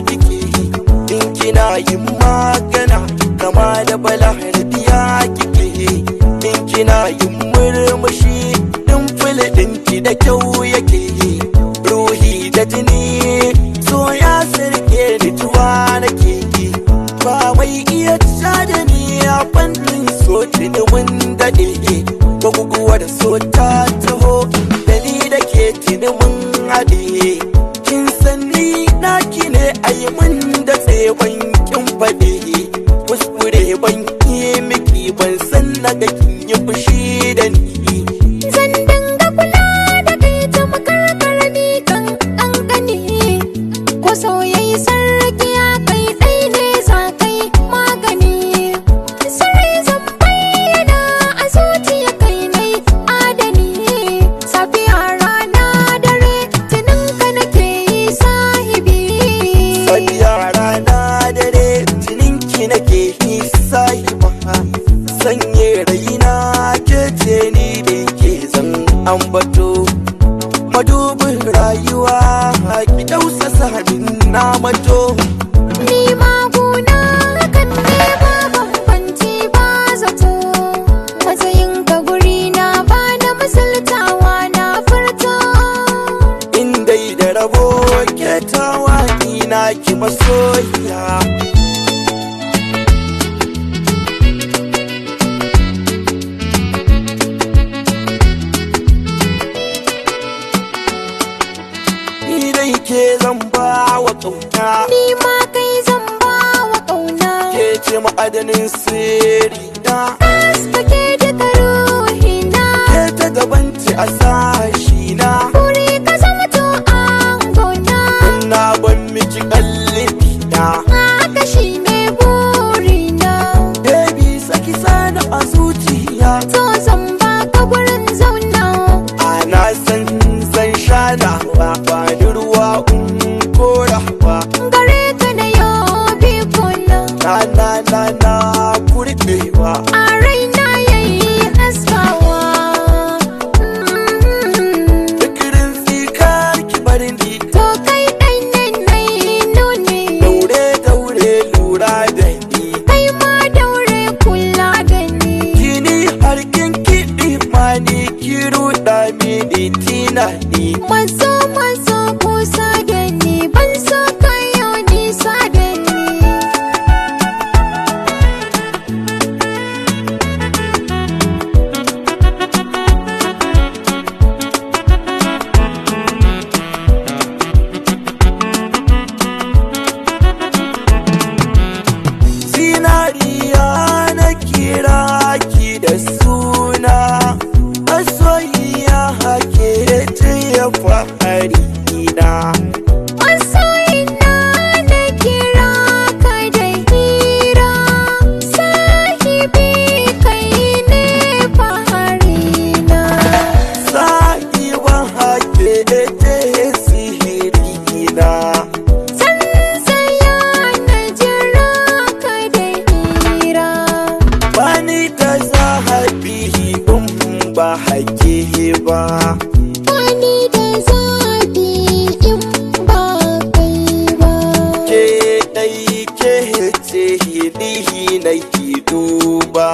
kike. In kina yin magana kama da balahar kike. In kina yin murmushi din filɗinki da kyau yake. Ruhi da jini so ya sirke ni tuwa nake. Ba mai iya da ni a fannin so tuni mun daɗe. Guguwar so ta taho da ni da ke tuni mun haɗe. Kin san ni naki ne ayi mun da ban kin faɗe. Kuskure ban yi miki ban san na ga kin yi fushi da ni. Zan dinga kula da kai tamkar karami kan ƙanƙani. Ko soyayya sarki ya kai ɗai ne za kai magani. Sirri zan bayyana a zuciya kai nai adani. Safiya rana dare tunin ka nake yi sahibi. Safiya rana dare jininki nake yi sahiba. Sanye raina ke ce ni da ke zan ambato. Madubin rayuwa ki tausasa min na mato. Ni ma guna hakan ne ba bambanci ba zato. Matsayin ka guri na ba na misaltawa na furta. In dai da rabo ke tawa ina ki masoyiya. Ni dai ke zan ba wa ƙauna. Ni ma kai zan ba wa ƙauna. Ke ce ma'adanin sirri na. Haskake duka ruhina. Ke ta gaban ci a sashi na. Buri ka zama to angona. Na ban miki kallifi na. Haka shi ne burina. Baby saki sani a zuciya. To zan baka gurin zauna. Ana san zan shana ba ba ni ruwa in kora ba. Gare ka na yau bikona. Na na na na kurɓewa. A raina yayi haskawa. Fikirin tsikar ki bari ni. To kai ɗai ne na yi nuni. Daure daure lura da ni. Kai ma daure kula da ni. Kini har kin kiɗi mani ki ruɗa mini tinani. Mazo mazo kusa da ni ban so ka yau nisa da ni. Zinariya na kira ki da suna. Masoyiya hake ce ya fahari na. Masoyina na kira ka da hira. Sahibi kai ne faharina. Sahiban hake ce sihiri na. Zan tsaya na jira ka da hira. Bani da zahabi in ba hake ba. Bani da zaɓi in ba kai ba. Ke dai ke ce ni na ki duba.